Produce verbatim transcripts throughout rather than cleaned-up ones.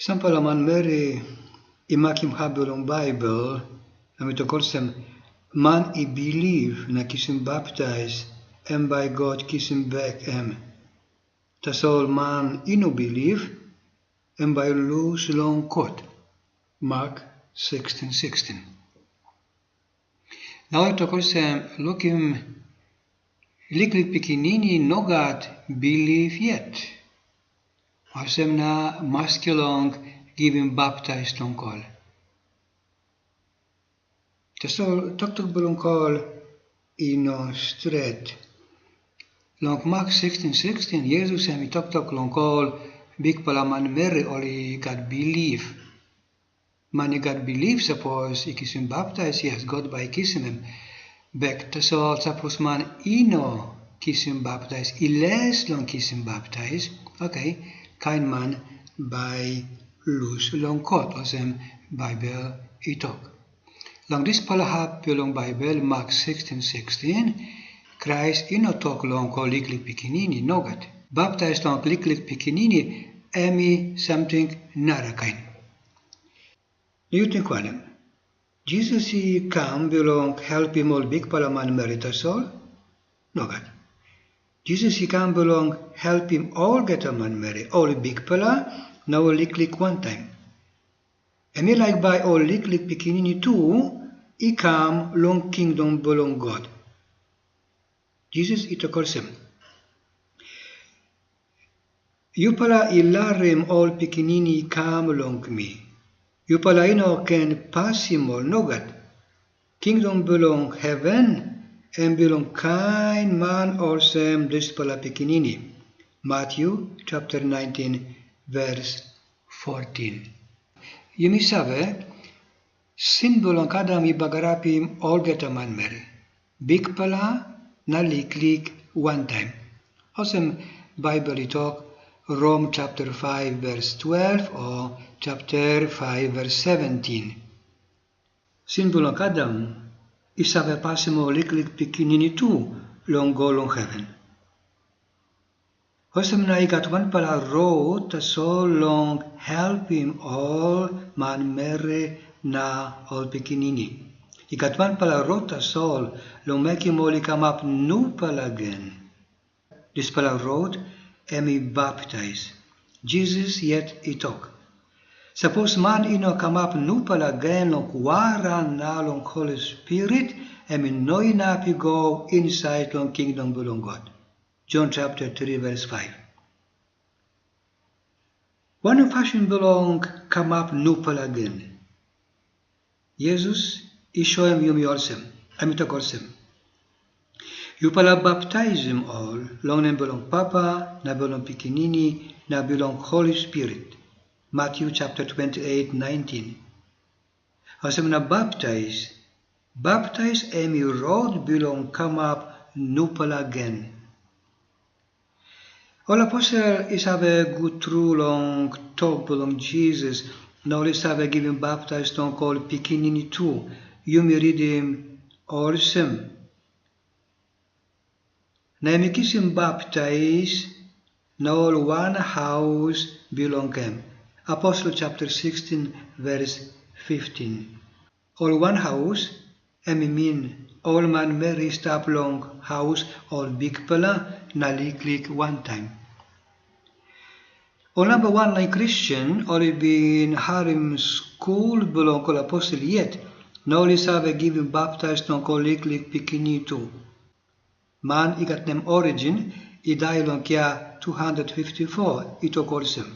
Sampela manmeri i makim hap bilong Baibel, na mi tok olsem, man i bilip na kisim baptais, em bai God kisim bek em. Tasol man i no bilip, em bai i lus long kot. Mak sixteen sixteen. Na ol i tok olsem, lukim, liklik pikinini no gat bilip yet. Olsem na maski long givim baptais long ol. Tasol toktok bilong ol i no stret. Long Mak sixteen sixteen, Yesus em i toktok long ol bikpela manmeri ol i gat bilip. Man i gat bilip sapos i kisim baptais, yes, God bai i kisim em bek. Tasol sapos man i no kisim baptais, i les long kisim baptais, oke, kain man bai lus long kot, olsem Baibel i tok. Long dispela hap bilong Baibel, Mak sixteen sixteen, Krais i no tok long ol liklik pikinini, nogat. Baptais long liklik pikinini em i samting narakain. Na yu ting wanem? Jisas i kam bilong helpim ol bikpela manmeri tasol? Nogat. Jisas i kam bilong helpim olgeta manmeri, ol bikpela na ol liklik wantaim. Em i laik bai ol liklik pikinini tu i kam long kingdom bilong God. Jisas i tok olsem, yupela i larim ol pikinini i kam long mi. Yupela i no ken pasim ol, nogat. Kingdom bilong heven em bilong kain man olsem dispela pikinini. Matyu chapter nineteen, verse fourteen. Yumi save, sin bilong Adam i bagarapim olgeta manmeri, bikpela na liklik wantaim. Olsem Baibel i tok, Rom chapter five verse twelve o chapter five verse seventeen. Sin bilong Adam i save pasim ol liklik pikinini tu long go long heven. Olsem na i gat wanpela rot tasol long helpim ol manmeri na ol pikinini. I gat wanpela rot tasol long mekim ol i kamap nupela gen. Dispela rot em i baptais. Jisas yet i tok, sapos man i no kamap nupela gen long wara na long Holi Spirit, em i no inap i go insait long kingdom bilong God. Jon chapter three verse five. Wanem pasin bilong kamap nupela gen? Yesus i soim yumi olsem, em i tok olsem, yupela baptaisim ol long nem bilong Papa na bilong Pikinini na bilong Holi Spirit. Matyu chapter twenty eight nineteen. Olsem na baptais, baptais em i rot bilong kamap nupela gen. Ol aposel i save gut tru long tok bilong Jisas, na ol i save givim baptais long ol pikinini tu. Yumi ritim olsem, na em i kisim baptais na ol wan haus bilong em. Aposel chapter sixteen, verse fifteen. Ol wan haus, em i min ol manmeri i stap long haus ol bikpela na liklik wantaim. Ol namba wan lain Kristen ol i bin harim skul bilong ol aposel yet, na ol i save givim baptais long ol liklik pikinini tu. Man i gat nem Origen i dai long yia two hundred fifty-four i tok olsem,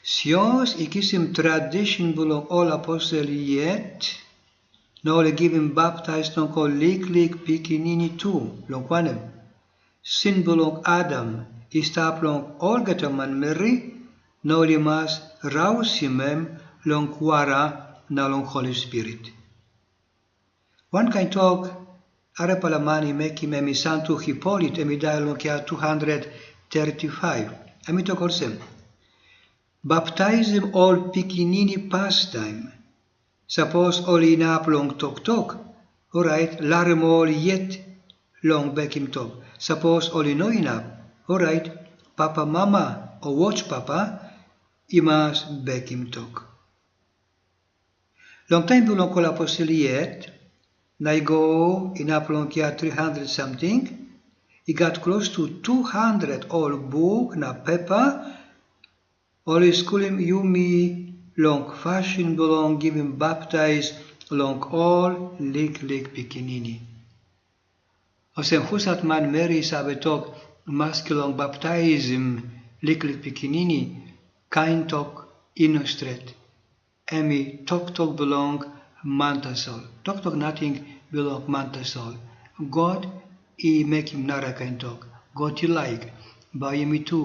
sios i kisim tradisen bilong ol aposel yet, na ol i givim baptais long ol liklik pikinini tu, long wanem, sin bilong Adam i stap long olgeta manmeri, na ol i mas rausim em long wara na long Holi Spirit. Wankain tok arapela man i mekim em i santu Hipolit, em i dai long yia two hundred thirty-five. Em i tok olsem, baptaisim ol pikinini pastaim. Sapos ol inap long toktok, orait larim ol yet long bekim tok. Sapos ol i no inap, orait papamama o wotpapa i mas bekim tok. Long taim bilong ol aposel yet, na i go inap long yia tri handret samting, i gat klostu tu handret ol buk na pepa, ol i skulim yumi long pasin bilong givim baptais long ol liklik pikinini. Olsem husat manmeri i save tok maski long baptaisim liklik pikinini, kain tok i no stret. Em i toktok bilong man tasol. Toktok nating bilong man tasol. God i mekim narakain tok. God i laik bai yumi tu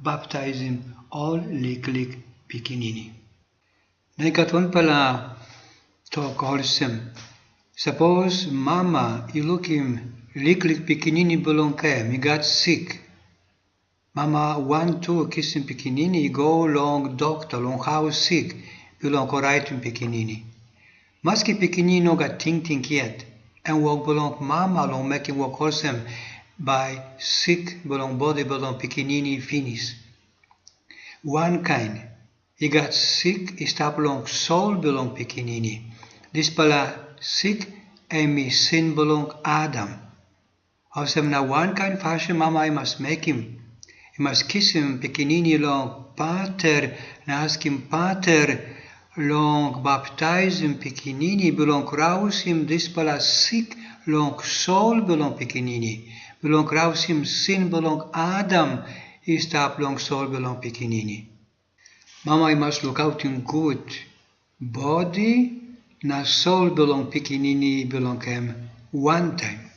baptaisim ol liklik pikinini. Na i gat wanpela tok olsem, sapos mama i lukim liklik pikinini bilong em i gat sik, mama wantu kisim pikinini i go long dokta long haus sik bilong oraitim pikinini. Maski pikinini no gat tingting yet, em wok bilong mama long mekim wok olsem bai sik bilong bodi bilong pikinini i pinis. Wankain i gat sik i stap long sol bilong pikinini. Dispela sik em i sin bilong Adam. Olsem na wankain pasin mama i mas mekim, i mas kisim pikinini long pater na askim pater long baptaisim pikinini bilong rausim dispela sik long sol bilong pikinini, bilong rausim sin bilong Adam i stap long sol bilong pikinini. Mama i mas lukautim gut bodi na sol bilong pikinini bilong em wantaim.